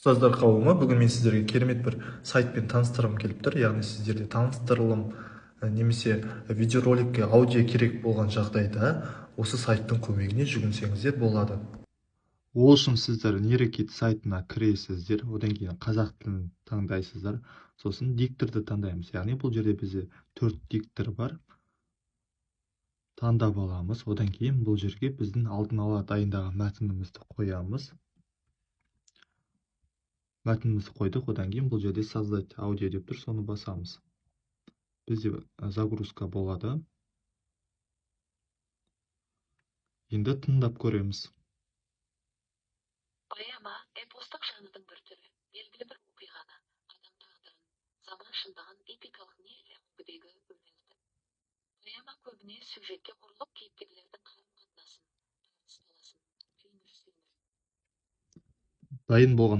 Ұстаздар қауымы, бүгін мен сіздерге керемет бір сайтпен таныстырғым келіп тұр. Яғни сіздерде таныстырылым немесе видеороликке аудио керек болған жағдайда осы сайттың көмегіне жүгінсеңіздер болады. Ол үшін сіздер Нейрокит сайтына кіресіздер, одан кейін қазақ тілін таңдайсыздар, сосын дикторды таңдаймыз. Яғни бұл жерде бізде төрт диктор бар. Таңдап аламыз. Одан кейін бұл жерге біздің алдын ала дайындаған мәтінімізді қоямыз. Мәтінімізді қойдық, одан кейін бұл жерде «Создать аудио» деп тұр, соны басамыз. Бізде загрузка болады. Енді тыңдап көреміз. Поэма – эпостық жанрдың бір түрі. Белгілі бір оқиғаны, адам тағдырын, заман шындығын эпикалық не үлгідегі өлең. Поэма көбіне сюжетке құрылып, кейіпкерлердің қарым-қатынасын, тартыс таласын, күйініш сүйініш Дайын болған.